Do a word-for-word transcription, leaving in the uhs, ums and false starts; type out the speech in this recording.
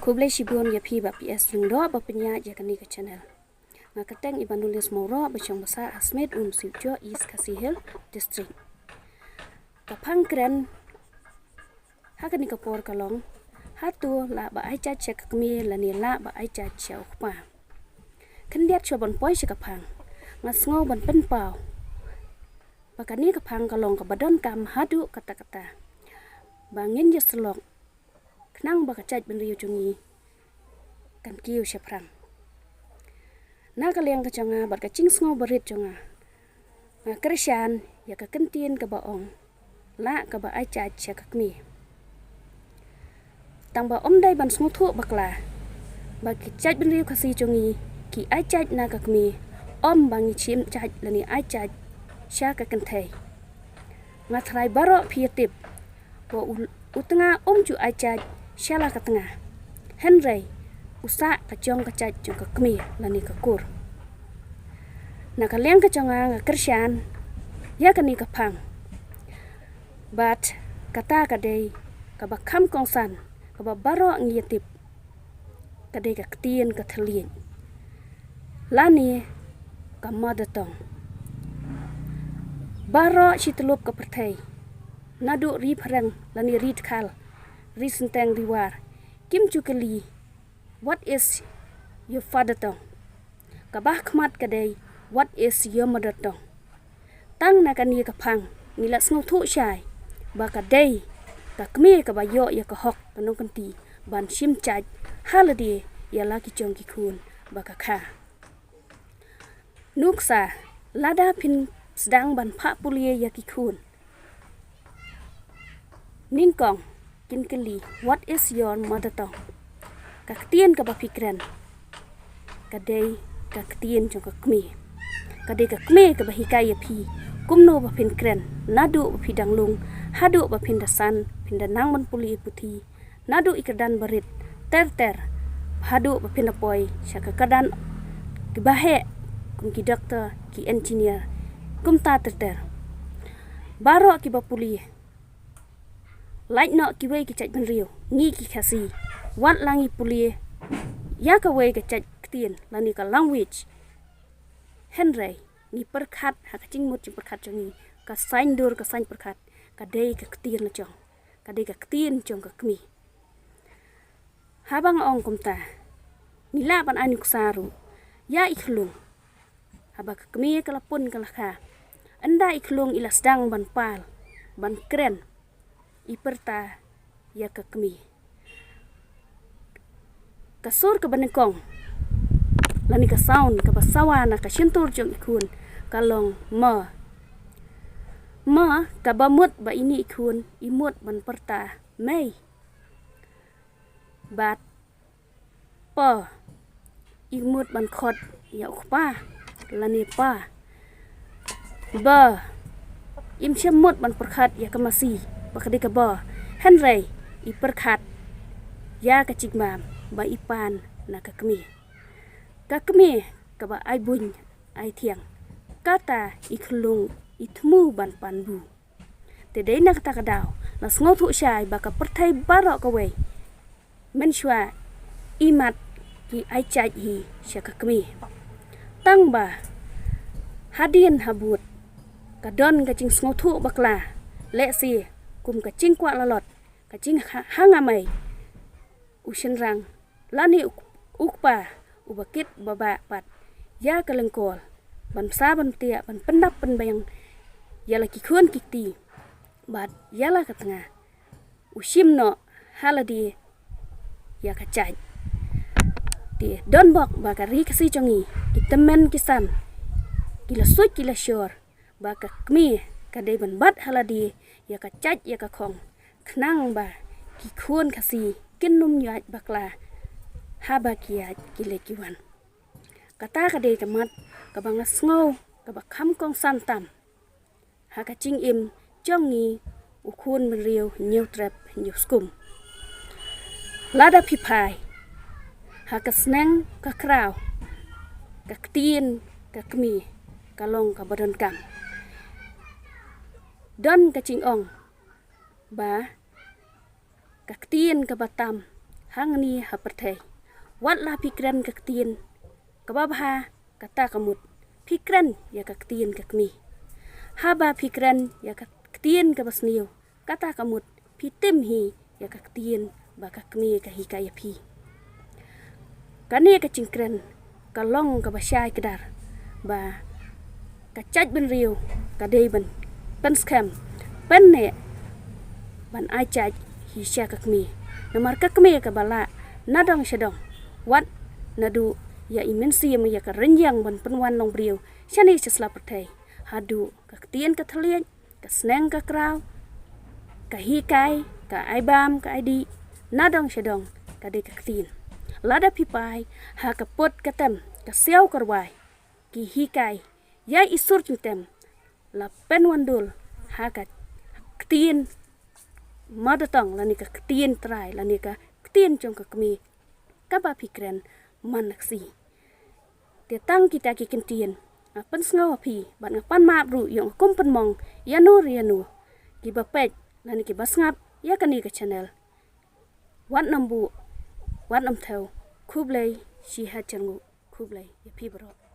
Khublei shibun ïa phi Bah P S Lyngdoh ba pynïaid ïa kane ka channel. Nga kyrteng i Banulis Mawroh ba shong basa ha Smit Umsiwjoh, East Khasi Hills District. Ka phang kren ha kane ka por ka long, hato lah ba ai jait sha ka kmie lane lah ba ai jait sha u kpa. Khyndiat shuwa ban poi sha ka phang, nga sngew ban pynpaw ba kane ka phang ka long kaba donkam haduh katta katta ba ngin ïasyllok, khnang ba ka jaitbynriew jong ngi kan kiew shaphrang. Na ka liang ka jong nga bad ka jingsngew barit jong nga, nga kyrshan ïa ka kyntien kaba ong, lah kaba ai jait sha ka kmie. Tang ba ym dei ban sngewthuh bakla ba ki jaitbynriew Khasi jong ngi ki ai jait na ka kmie, ym ba ngi shim jait lane ai jait sha ka kynthei. Nga tharai baroh phi ïa tip ba u, u tnga um ju ai jait sha la ka tnga, hynrei u sah ka jong ka jait jong ka kmie lane ka kur. Na ka liang ka jong nga, nga kyrshan ïa kane ka phang, bad kata ka dei kaba kham kongsan kaba baroh ngi ïa tip, ka dei ka ktien ka thylliej lane ka mother tongue. Baroh shi tyllup ka pyrthei, naduh ri phareng lane ri dkhar, ri synteng ri war, kim ju kylli, "What is your father tongue?" Kaba khmat ka dei, "What is your mother tongue?" Tang na kane ka phang ngi la sngewthuh shai ba ka dei ka kmie kaba ïoh ïa ka hok ka nongkynti ban shim jait ha lade ïa la ki jong ki khun ba ka kha. Nuksa, lada phin sdang ban phah pule ïa ki khun, nyngkong kin kylli, "What is your mother tongue?" Ka ktien kaba phi kren ka dei ka ktien jong ka kmie. Ka dei ka kmie kaba hikai ïa phi kumno ba phin kren naduh ba phi dang lung haduh ba phin da san, phin da nang ban pule puthi, naduh i kyrdan barit ter ter haduh ba phin da poi sha ka kyrdan kiba heh, kum ki doktor, ki engineer, kumta ter ter. Baroh kiba pule, lait noh kiwei ki jaitbynriew, ngi ki Khasi, wat la ngi pule ïa kawei ka jait ktien lane ka language, hynrei ngi pyrkhat ha ka jingmut jingpyrkhat jong ngi, ka saiñdur ka saiñ pyrkhat ka dei ka ktien la jong, ka dei ka ktien jong ka kmie. Haba nga ong kumta, ngi lah ban ai nuksa ruh ïa i khyllung. Haba ka kmie ka la pun ka la kha, ynda i khyllung i la sdang ban pal, ban kren, i pyrta ïa ka kmie. Ka sur kaba nyngkong lane ka sound kaba sawa na ka shyntur jong i khun ka long ma. Ma, kaba mut ba ine i khun i mut ban pyrta mei. Bad pa, i mut ban khot ïa u kpa lane pa. Ba, im shym mut ban pyrkhat ïa ka masi ba ka dei ka ba, hynrei i pyrkhat ïa ka jingbam ba i pan na ka kmie. Ka kmie kaba ai buiñ ai thiang, kata i khyllung i thmu ban pan bu. Te dei na kata ka daw la sngewthuh shai ba ka pyrthei baroh kawei mynshuwa i mat ki ai jait hi sha ka kmie. Tang ba hadien habud ka don ka jingsngewthuh bakla, lehse kum ka jingkwah lalot, ka jingha-, hanga mei u shynrang lane u, u kpa uba kit ba bah pat ïa ka lyngkor ban bsa ban btiah, ban pyndap pynbiang ïa la ki khun ki kti bad ïa la ka tnga, u shim noh ha lade ïa ka jait. Te don bok ba ka ri Khasi jong ngi, ki tymmen ki san, ki la suit ki la shor ba ka kmie ka dei ban bat ha lade ïa ka jait ïa ka khong, khnang ba ki khun Khasi kin ym ïaid bakla haba ki ïaid ki leit ki wan. Kata ka dei ka mat kaba nga sngew kaba kham kongsan tam ha ka jingim jong ngi u khun bynriew Hynñiewtrep Hynñiewskum. Lada phi phai ha ka sneng ka kraw, ka ktien ka kmie ka long kaba donkam. Don ka jingong ba ka ktien kaba tam hangne ha pyrthei. Wat la phi kren ka ktien kaba bha, kata ka mut phi kren ïa ka ktien ka kmie. Haba phi kren ïa ka ktien kaba sniew, kata ka mut phi tim hi ïa ka ktien ba ka kmie ka hikai ïa phi. Kane ka jingkren ka long kaba shai kdar, ba ka jaitbynriew ka dei ban pynskhem, pynneh, ban ai jait hi sha ka kmie. Namar ka kmie kaba lah nadong shadong, wat naduh ïa i mynsiem, ïa ka rynïeng ban pynwan long briew shane sha sla pyrthei, haduh ka ktien ka thylliej, ka sneng ka kraw, ka hikai, ka ai bam, ka ai dih, nadong shadong ka dei ka ktien. Lada phi phai ha ka pud ka tem, ka siaw ka rwai, ki hikai ïa i sur jingtem, la pynwandur ha ka ktien mother tongue lane ka ktien trai lane ka ktien jong ka kmie kaba phi kren man la ka sngi. Te tang kita ki kyntien nga pynsngew ha phi bad nga pan map ruh ïa nga kum pynmong ïano re ïano kiba peit lane kiba sngap ïa kane ka channel. Wat nym buh, wat nym thew. Khublei shihajar nguh. Khublei ïa phi baroh.